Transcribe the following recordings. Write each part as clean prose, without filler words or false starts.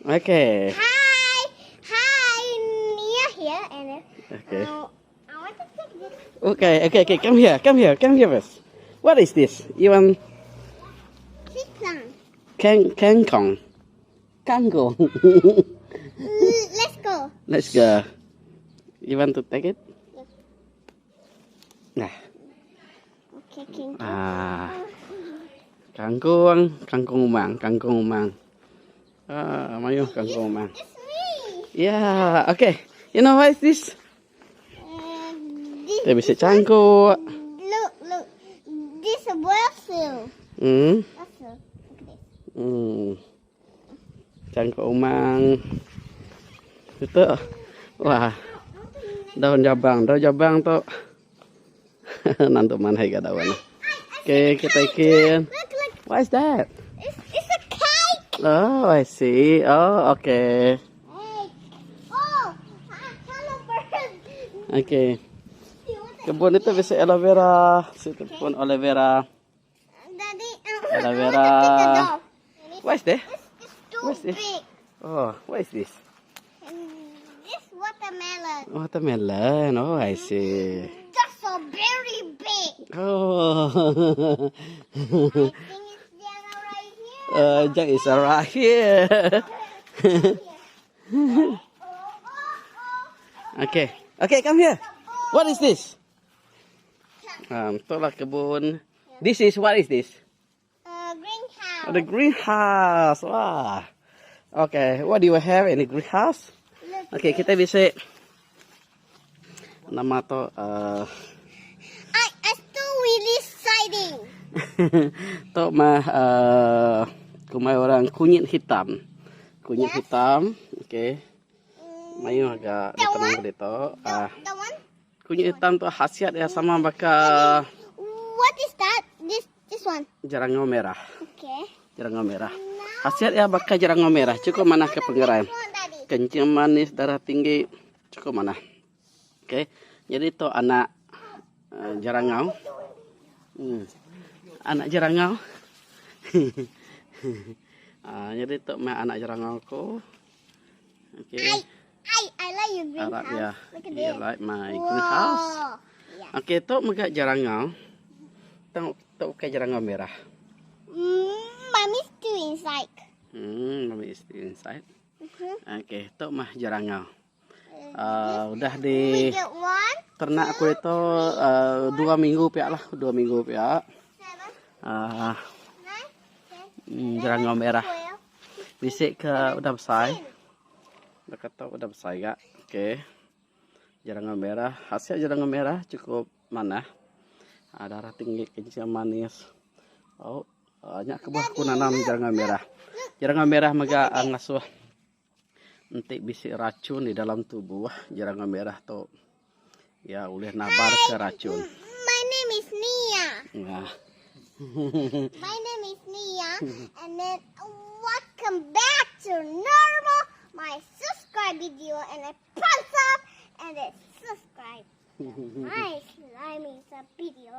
Okay. Hi, hi, Nia here, and Okay. I want to take this. Okay, okay, okay. Come here, come here, come here first. What is this? You want Tree plant. kang kangkong? Kangkong. Let's go. Let's go. You want to take it? Yes. Nah. Okay, King. Ah. Kangkung, kangkung umang, kangkung umang. Ah, mayuh kangkung umang. It's me. Yeah, okay. You know what is this? This, Dia bisi cangkuk. Look, look. This is basil. Basil. Look at this. Cangkuk umang. Itu. Wah. Daun jabang, daun jabang tu. Nantu mana ga daun. Okay, kita ikin. Look, look. What is that? It's a cake. Oh, I see. Oh, okay. Hey. Oh, hello bird. Okay. Kebun itu bisa aloe vera. Situ pun aloe vera. Daddy, Aloe I want vera. to take a dog. What is that? It's too What's this? big. Oh, what is this? This watermelon. Watermelon. Oh, I see. That's so very big. Oh. I think it's Jana right here. Jack is right here. Oh, oh, oh. Okay. Okay, come here. What is this? Itulah kebun. This is, what is this? Greenhouse. Oh, the greenhouse. Wah. Okay, what do you have in the greenhouse? Look. Okay, kita bisa nama tu I still really exciting. tu mah kumai orang kunyit hitam. Kunyit Yes. hitam. Okay. Mayu agak The ditanam one? ditu. The, the one? Kunyit hitam tu khasiat dia sama baka What is that? This one. jerangau merah. Okay. Jerangau merah. Now, Khasiat dia baka jerangau merah. Cukup manah ke pengerai. This one, Daddy. Kencing manis, darah tinggi, cukup manah. Okay. Jadi tu anak jerangau. Anak jerangau. Jadi tu mah anak jerangau ko. Okay. I like your greenhouse. Arab, ya. Look at You this. like my Whoa. greenhouse? Yeah. Okay, tu mega jerangau. Tengok tu ke jerangau merah. Mommy's still inside. Mommy is still inside. Okay, tu mah jerangau. Udah di We get one, ternak aku itu 2 minggu piak lah, 2 minggu piak. 7, 9, 10, Jerangau merah. 12. Bisik ke udah besar. Dah kata udah besar gak? Okey. Jerangau merah, hasil jerangau merah cukup mana? Darah tinggi, kencing manis. Oh, banyak kebuah aku nanam jerangau merah. Jerangau merah mega ngasuh nanti bisik racun di dalam tubuh. Jerangau merah tu ya boleh nabar ke racun. My name is Nia. Nah. My name is Nia, and then welcome back to normal my subscribe video, and I press up and then subscribe. My slimy video.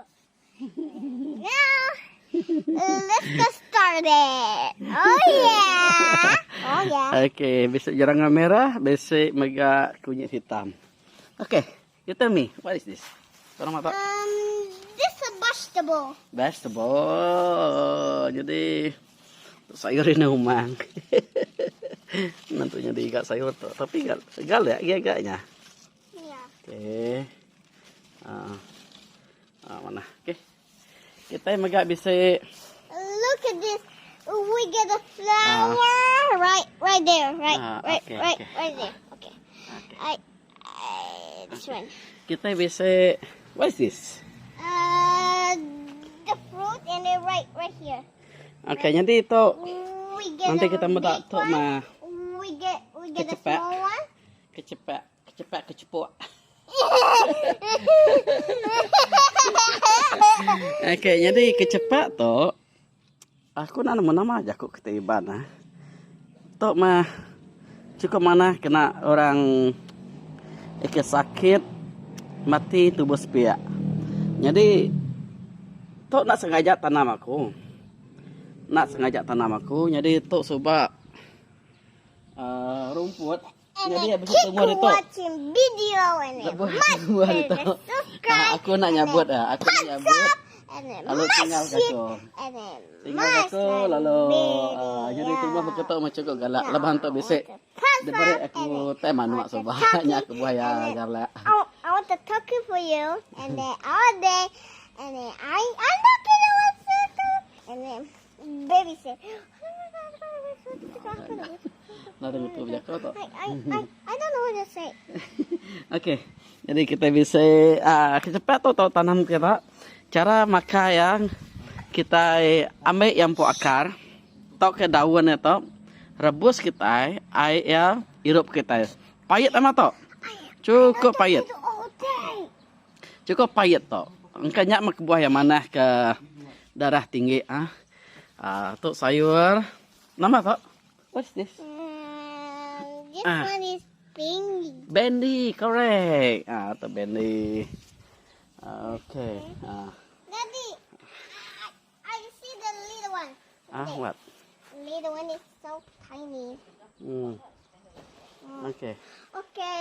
Now let's get started. Oh yeah. Oh yeah. Okay, besok jerangau merah, besok mega kunyit hitam. Okay, you tell me, what is this? Tolong mata. This is a vegetable. Vegetable. Jadi sayur ini umang. Nantinya diikat sayur tu, tapi gal ya, iya agaknya. Ya. Okey. Mana? Okey. Kita mega bisa. Look at this. We get a flower right there, right, right, right, right there. Okay. Okay. I this one. Kita bisa. What is this? The fruit and then right here. Okay, nanti itu We get nanti a kita mau tak big tok one. mah. We get a Kecepek. small one. Kecepek, kecepek, kecepuk. Okay, jadi kecepak tu aku nak nama aja aku ketiban ah. Tok mah cukup mana kena orang eke sakit mati tubuh sepiak. Jadi tok nak sengaja tanam aku. Nak sengaja tanam aku. Jadi tok sebab Rumput. And Jadi then habis keep tumbuh ditu. watching video and then Lebuh must tumbuh hit ditu. the Ah, subscribe aku nak nyabut ah. Aku nak nyabut. and then Lalu tinggal must ke hit aku. and then Tinggal must aku like lalu video. jadi tumbuh beketok macam kok galak. Lepas tu bisik. Thumbs Diberi up aku and then teh manuk sebab nya aku buaya galak. I want to talk it for you and then all day and then I I'm not gonna want to and then baby say Nadai ngetu bejaku tu. I I I I don't know what to say. Okey. Jadi kita bisa cepat tu tau tanam kita. Cara makai yang kita ambil yang po akar tau ke daun ya tu rebus kita ai ya irup kita. Payet amat tu. Cukup payet. Cukup payet tu. Engka nya meh kebuah yang manah ke darah tinggi ah. Tu sayur nama tu? What's this? Mm, this Ah. one is bendi. Bendi, correct. Ah, tu bendi. Okay. Ah. Daddy, I, I see the little one. Ah, what? Little one is so tiny. Okay. Okay,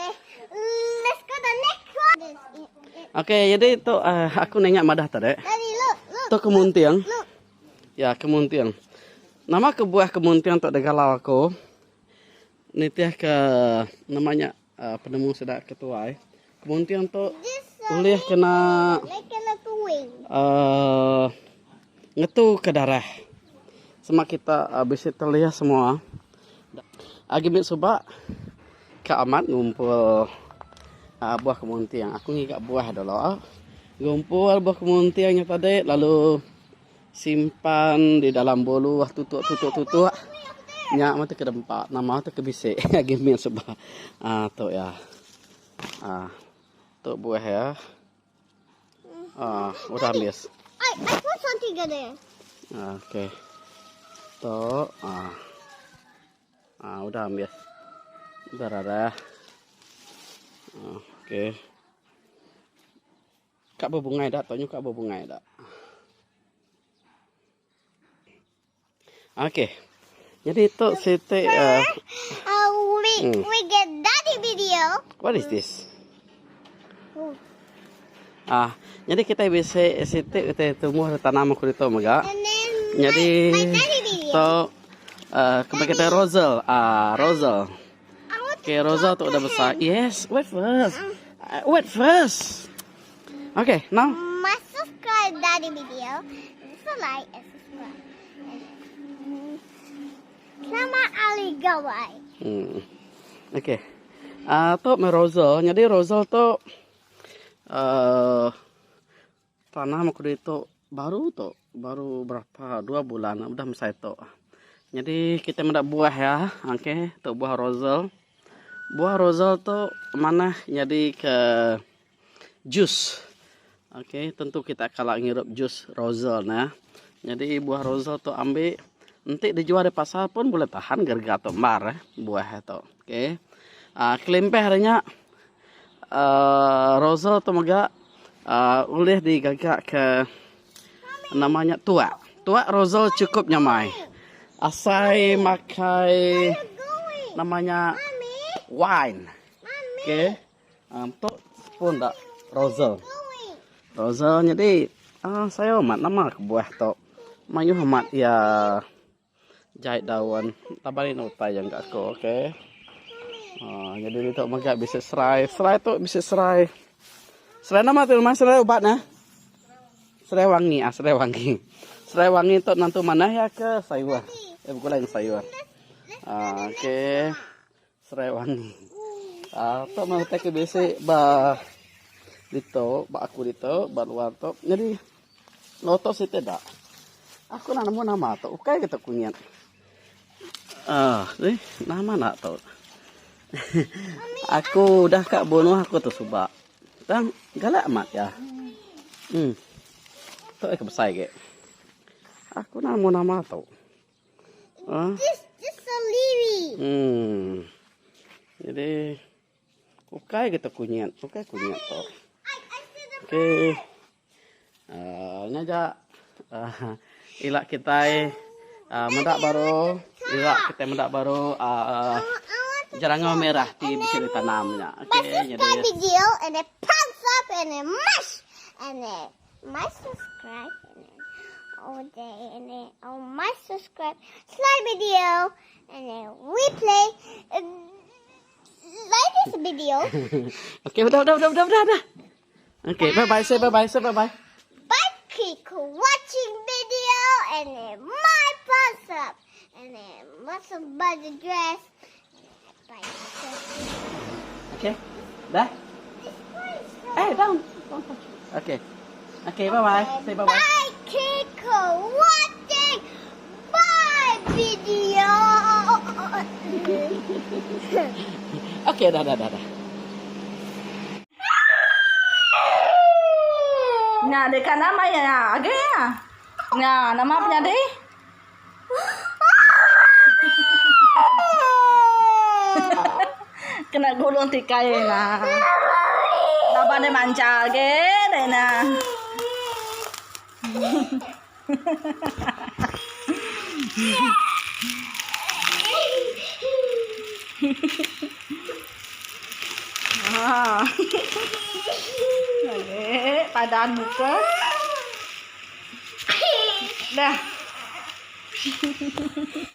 let's go the next one. This, it, it. Okay, jadi tu aku nanya madah tadi. Daddy, look, look. Tu kemuntiang. Look. Ya, kemuntiang. Nama kebuah kemuntiang tu degalau aku. Nitih ke namanya penemu sida ketuai. Kemuntiang tu This ulih kena like a little wing. Ngetu ke darah. Sema kita bisi telih semua. Agi mit suba ka amat ngumpul buah kemuntiang. Aku ngiga buah dulu. Ngumpul buah kemuntiang nya tadi lalu simpan di dalam bolu wah tutuk tutuk tutuk. Nya mah ke dempa nama tu ke bisi agi mit suba. Tu ya. Tu buah ya. Udah habis. I put something in there. Okey. Tu, Udah habis. Udah rara. Okey. Kak berbungai dak, tok nyu kak berbungai dak. Okey. Jadi tu siti, We get daddy video. What is this? Jadi kita bisa siti kita tumbuh tanam aku itu mega. And then Jadi my daddy video. tu kembali kita Rosel. Rosel. I want to Okay, Rosel tu talk udah to besar. him. Yes, wait first. Wait first. Okay, now. Must subscribe daddy video. Just a like and subscribe. Selamat Ali Gawai. Okay. Tu me Rosel. Jadi Rosel tu tanam aku itu baru tu, baru berapa 2 bulan udah mesai tu. Jadi kita mendak buah ya. Okey, tu buah Rosel. Buah Rosel tu mana jadi ke jus. Okey, tentu kita kalau ngirup jus Rosel nah. Jadi buah Rosel tu ambil nanti dijual di pasar pun boleh tahan gerga tu mar buah tu. Okey. Kelimpah harinya Rosel tu mega boleh digagak ke namanya tuak. Tuak Rosel cukup nyamai. Asai makai namanya wine. Okey. Tu pun tak Rosel. Rosel jadi saya amat nama ke buah tu. Mayu amat ya jahit daun. Tabari nota yang kat aku, okey. Jadi dia tu makan bisa serai. Serai tu bisa serai. Serai nama tu rumah serai ubat nah. Serai wangi, serai wangi. Serai wangi tu nanti mana ya ke sayur. Bukan lain sayur. Okey. Serai wangi. Tu mau tak ke besi ba dito, ba aku dito, ba luar tu. Jadi loto sih tidak. Aku nak nemu nama tu. Ukai kita kunyit. Nama nak tu. Aku dah kak bunuh aku tu subak. Tang galak amat ya. Tu ek besar ke. Aku nak nemu nama tu. This a lily. Jadi ukai kita kunyit, ukai kunyit tu. I see the Okey. Ngajak, ilak kita mendak baru, ilak kita mendak baru. Jerangau merah ti bisi ditanam nya. My Okey subscribe nyadi. video and then thumbs up and then mush and then my subscribe and then all day and then oh my subscribe slide video and then we play uh, like this video. Okey udah udah udah udah udah dah. Okey bye bye say bye bye say bye bye. Bye keep watching video and then my thumbs up and then muscle buy the dress. Bye. Okey. Dah. Eh down. Don't touch. Okey. Okey bye bye. Say bye bye. Bye keep watching my video. Okey dah dah dah dah. Nya deka nama iya agi iya. Nya nama penyadi. Kena gulung tikai na. Laban dia mancha agi deh na. Ha. Agi padan muka. Dah.